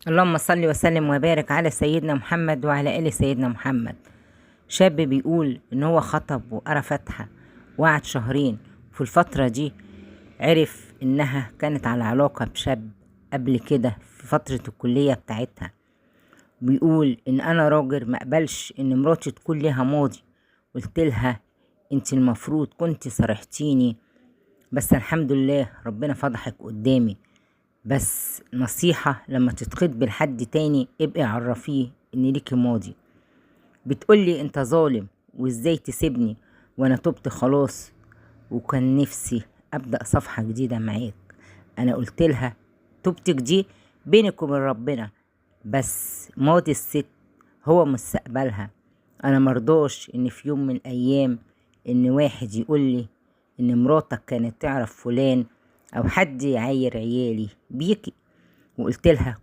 اللهم صل وسلم وبارك على سيدنا محمد وعلى آل سيدنا محمد. شاب بيقول إن هو خطب وقرا فاتحة وقعد شهرين. في الفترة دي عرف إنها كانت على علاقة بشاب قبل كده في فترة الكلية بتاعتها. بيقول إن أنا راجل مقبلش إن مراتي تكون ليها ماضي. قلت لها انت المفروض كنت صارحتيني، بس الحمد لله ربنا فضحك قدامي. بس نصيحة، لما تتخطبي لحد تاني ابقي عرفيه ان ليكي ماضي. بتقولي انت ظالم وازاي تسيبني وانا تبت خلاص وكان نفسي ابدأ صفحة جديدة معاك. انا قلت لها توبتك دي بينك وبين ربنا، بس ماضي الست هو مستقبلها. انا مرضاش ان في يوم من الايام ان واحد يقولي ان مراتك كانت تعرف فلان او حد يعاير عيالي بيكي. وقلت لها كل